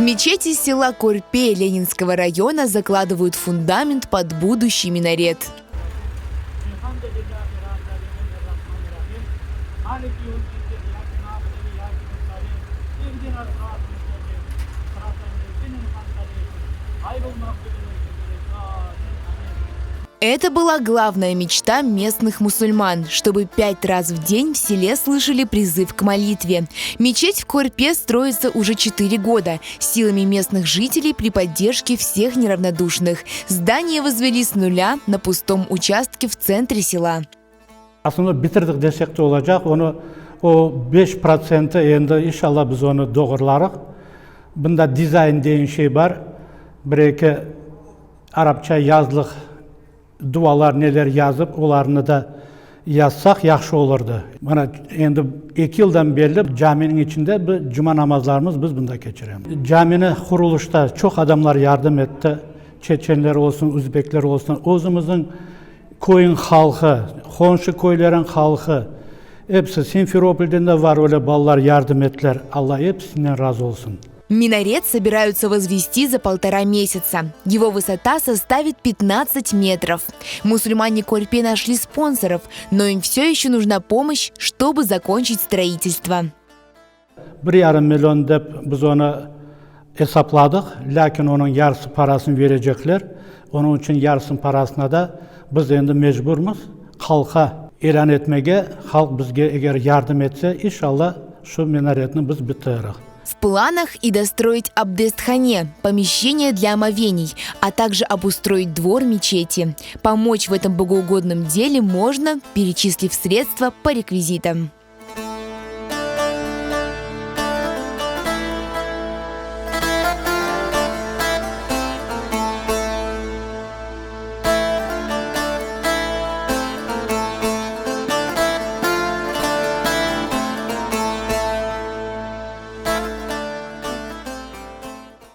В мечети села Корпе Ленинского района закладывают фундамент под будущий минарет. Это была главная мечта местных мусульман, чтобы пять раз в день в селе слышали призыв к молитве. Мечеть в Корпе строится уже 4 года силами местных жителей при поддержке всех неравнодушных. Здание возвели с нуля на пустом участке в центре села. Aslında bitirdik desek de olacaq, onı o beş protsenti endi inşallah biz onı doğurlarıq. Bunda dizayn degen şey bar, bir-eki arapça yazlıq dualar neler yazıp, olarnı da yazsaq yahşı olurdı. Mana endi eki yıldan berli caminiñ içinde bi cuma namazlarımız biz bunda keçiremiz. Camini qurulışta çoq adamlar yardım etti, çeçenler olsun, üzbekler olsun, özümizniñ Köyüñ halqı, qonşu köyleriñ halqı, episi, Simferopolden de var öyle balalar yardım ettiler, Alla episinden razı olsun. Минарет собираются возвести за полтора месяца. Его высота составит 15 метров. Мусульмане Корпе нашли спонсоров, но им все еще нужна помощь, чтобы закончить строительство. Bir yarım million dep biz onı esapladıq, lâkin onıñ yarısı parasını berecekler. Onıñ içün yarısınıñ parasına da biz endi mecburmız halqqa ilân etmege, halq bizge eger yardım etse, inşallah, şu minaretni biz bitiririk. В планах и достроить абдесthане, помещение для омовений, а также обустроить двор мечети. Помочь в этом богоугодном деле можно, перечислив средства по реквизитам.